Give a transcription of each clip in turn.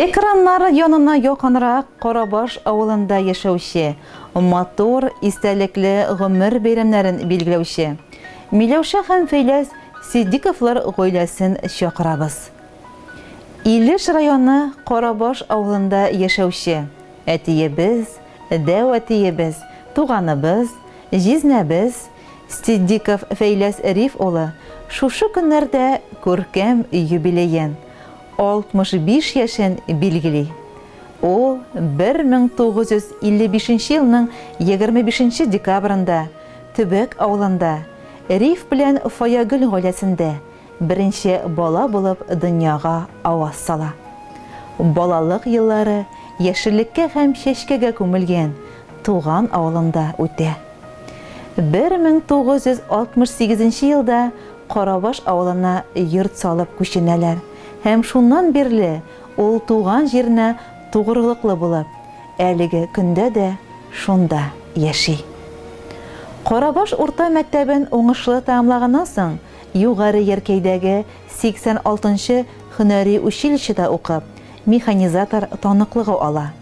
Экраннар янына якынрак Карабаш авылында яшәүче, матур, истәлекле гомер бәйрәмнәрен билгеләүче Миләүшә һәм Фәйләс Ситдиковлар гаиләсен чакырабыз. Илеш районы Карабаш авылында яшәүче әтиебез, дәү әтиебез, туганыбыз, җизнәбез Ситдиков Фәйләс Риф улы шушы көннәрдә күркәм юбилеен, 65 яшен билгели. Ул 1955 нче елның 25 нче декабрендә Төбәк авылында, Риф белән Фаягөл гаиләсендә беренче бала булып дөньяга аваз сала. Балалык еллары яшеллеккә һәм чәчкәгә күмелгән туган авылында үтә. 1968 нче елда Карабаш авылына йорт салып күченәләр һәм шуннан бирле ул туган җиренә тугрылыклы булып, әлеге көндә дә шунда яши. Карабаш урта мәктәбен уңышлы тәмамлаганнан соң, Югары Яркәйдәге 86 нчы һөнәри училищеда укып, механизатор таныклыгы ала.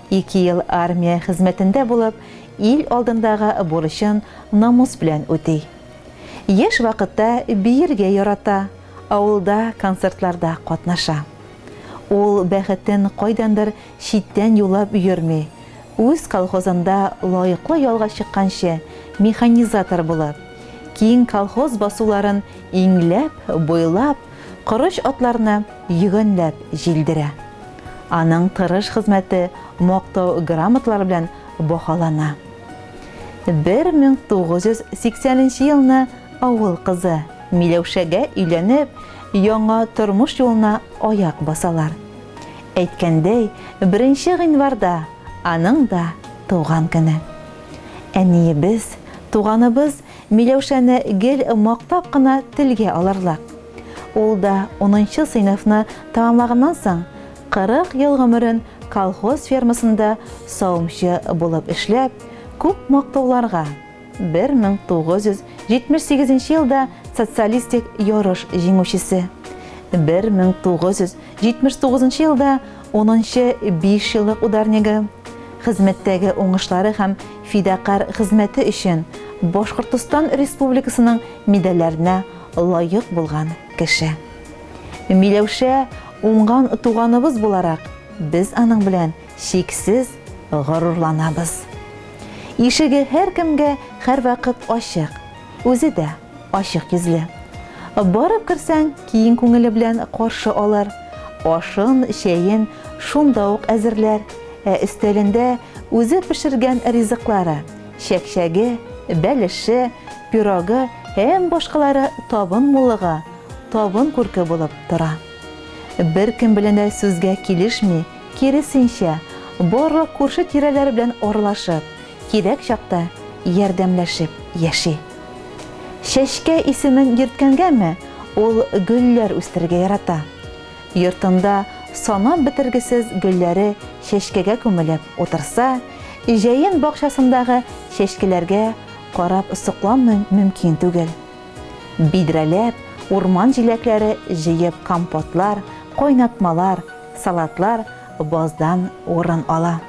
Ике ел армия хезмәтендә булып, ил алдындагы бурычын намус белән үти. Яшь вакытта биергә ярата, авылда концертларда катнаша. Ул бәхетен кайдандыр читтән юллап йөрми, үз колхозында лаеклы ялга чыкканчы механизатор булып, киң колхоз басуларын иңләп, буйлап, корыч атларны йөгәнләп җилдерә. Аның тырыш хезмәте Мактау грамоталары белән баһалана. 1980 нче елны авыл кызы Миләүшәгә өйләнеп, яңа тормыш юлына аяк басалар. Әйткәндәй, беренче гыйнварда аның да туган көне. Әниебез, туганыбыз Миләүшәне гел мактап кына телгә алырлык. Ул да унынчы сыйныфны тәмамлаганнан соң, 40 ел гомерен колхоз фермасында савымчы булып эшләп, күп мактауларга, 1978 нче елда социалистик ярыш җиңүчесе, 1979 нчы елда унынчы бишьеллык ударнигы, хезмәттәге уңышлары һәм фидакарь хезмәте өчен Башкортостан Республикасының медальләренә лаек булган кеше. Миләүшә уңган туганыбыз буларак, без аның белән чиксез горурланабыз. Ишеге һәркемгә һәрвакыт ачык, үзе дә ачык йөзле. Барып керсәң, киң күңеле белән каршы алыр, ашын, чәен шунда ук әзерләр, ә өстәлендә үзе пешергән ризыклары, чәкчәге, бәлеше, пирогы һәм башкалары табын муллыгы, табын күрке булып тора. Беркем белән дә сүзгә килешми, киресенчә, барлык күрше-тирәләре белән аралашып, кирәк чакта ярдәмләшеп яши. Чәчкә исемен йөрткәнгәме, ул гөлләр үстерергә ярата. Йортында санап бетергесез гөлләре чәчкәгә күмелеп утырса, җәен бакчасындагы чәчкәләргә карап сокланмый мөмкин түгел. Бидрәләп, урман җиләкләре җыеп компотлар, кайнатмалар, салатлар баздан урын ала.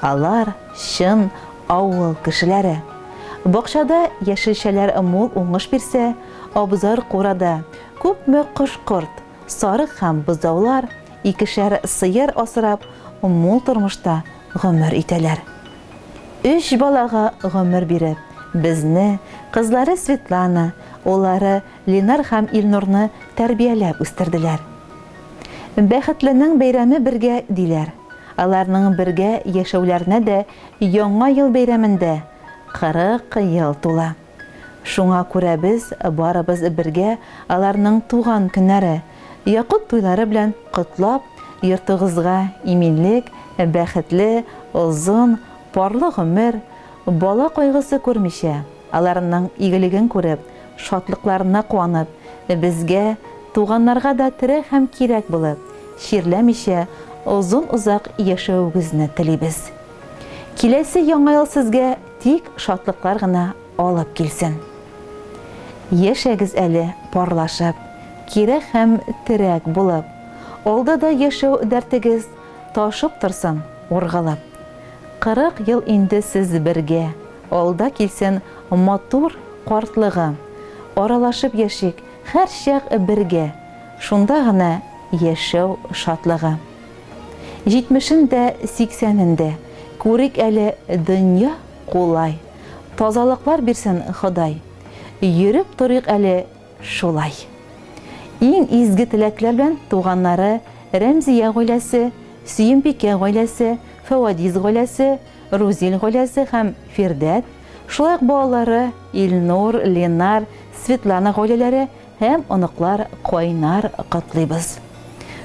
Алар, чын авыл кешеләре. Бакчада яшелчәләр мул уңыш бирсә, абзар-курада күпме кош-корт, сарык һәм бозаулар, икешәр сыер асрап, мул тормышта гомер итәләр. Өч балага гомер биреп, безне, кызлары Светлана, уллары Ленар һәм Илнурны тәрбияләп үстерделәр. Бәхетленең бәйрәме бергә, диләр. Аларның бергә яшәүләренә дә Яңа ел бәйрәмендә 40 ел тула. Шуңа күрә без барыбыз бергә аларның туган көннәре, якут туйлары белән котлап, йортыгызга иминлек, бәхетле, озын, парлы гомер, бала кайгысы күрмичә, аларның игелеген күреп, шатлыкларына куанып, безгә, туганнарга да терәк һәм кирәк булып, чирләмичә озын-озак яшәвегезне телибез. Киләсе Яңа ел сезгә тик шатлыклар гына алып килсен. Яшәгез әле парлашып, кирәк һәм терәк булып. Алда да яшәү дәртегез ташып торсын, ургылып. 40 ел инде сез бергә, алда килсен матур картлыгы. Аралашып яшик һәрчак бергә, шунда гына яшәү шатлыгы. Җитмешен дә, сиксәнен дә күрик әле, дөнья кулай. Тазалыклар бирсен Ходай. Йөреп торыйк әле шулай. Иң изге теләкләр белән туганнары Рәмзия гаиләсе, Сөембикә гаиләсе, Фәвадиз гаиләсе, Рузил гаиләсе һәм Фирдәт, шулай ук балалары Илнур, Ленар, Светлана гаиләләре һәм оныклар кайнар котлыйбыз.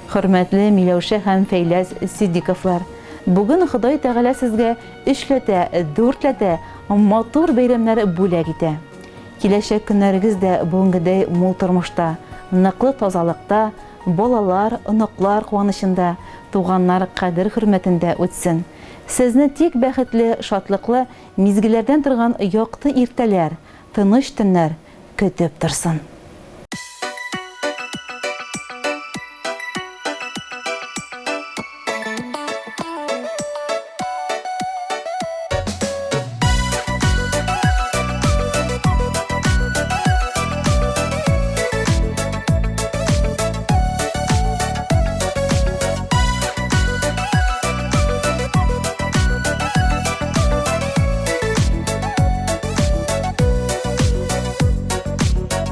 Хөрмәтле Миләүшә һәм Фәйләз Ситдиковлар, бүген Ходай Тәгалә сезгә өчләтә, дүртләтә матур бәйрәмнәр бүләк итә. Киләчәк көннәрегез дә бүгенгедәй мул тормышта, ныклы тазалыкта, балалар, оныклар куанычында, туганнар кадер-хөрмәтендә үтсен. Сезне тик бәхетле, шатлыклы мизгелләрдән торган якты иртәләр, тыныч төннәр көтеп торсын.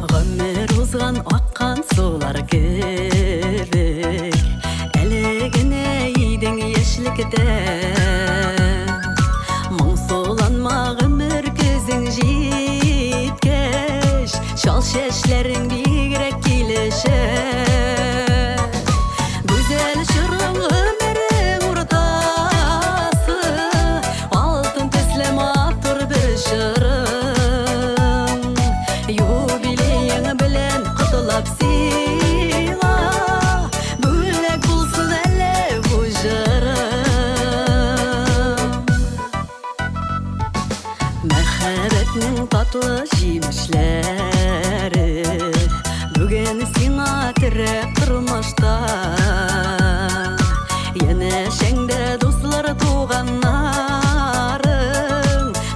Гомер узган аккан сулар кебек, Әле генә идең яшьлектә. Моңсуланма гомер көзең җиткәч, Чал чәчләрең бигрәк килешә. Гүзәл чорың гомерең уртасы, Алтын төсле матур бер чорың. Юбилеең белән котлап сиңа, Бүләк булсын әле бу җырым. Мәхәббәтнең татлы җимешләре Бүген сиңа терәк тормышта. Янәшәңдә дуслар, туганнарың,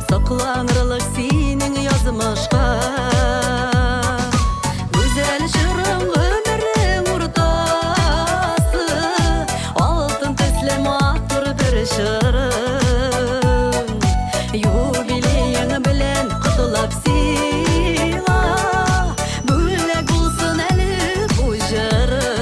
Сокланырлык синең язмышка. Гүзәл чорың гомерең уртасы, Алтын төсле матур бер чорың. Юбилеең белән котлап сиңа, Бүләк булсын әле бу җырым.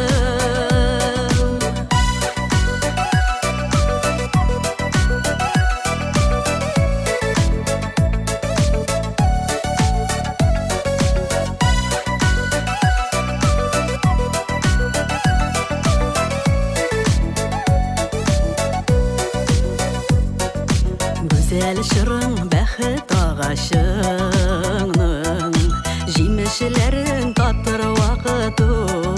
Гүзәл чорың бәхет агачыңның Җимешләрен татыр вакыт ул.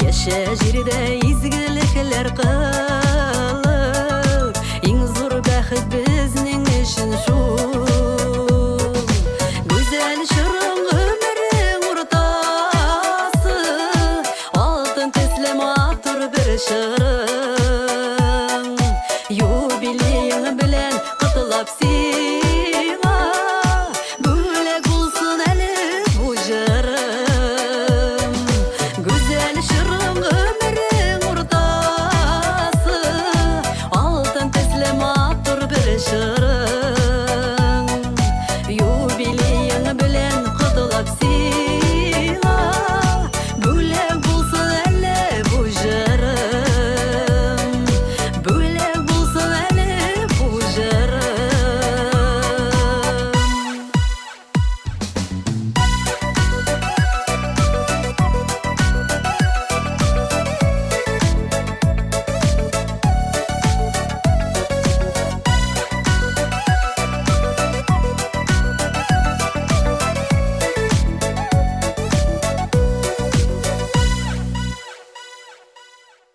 Яшә җирдә изгелекләр кыл.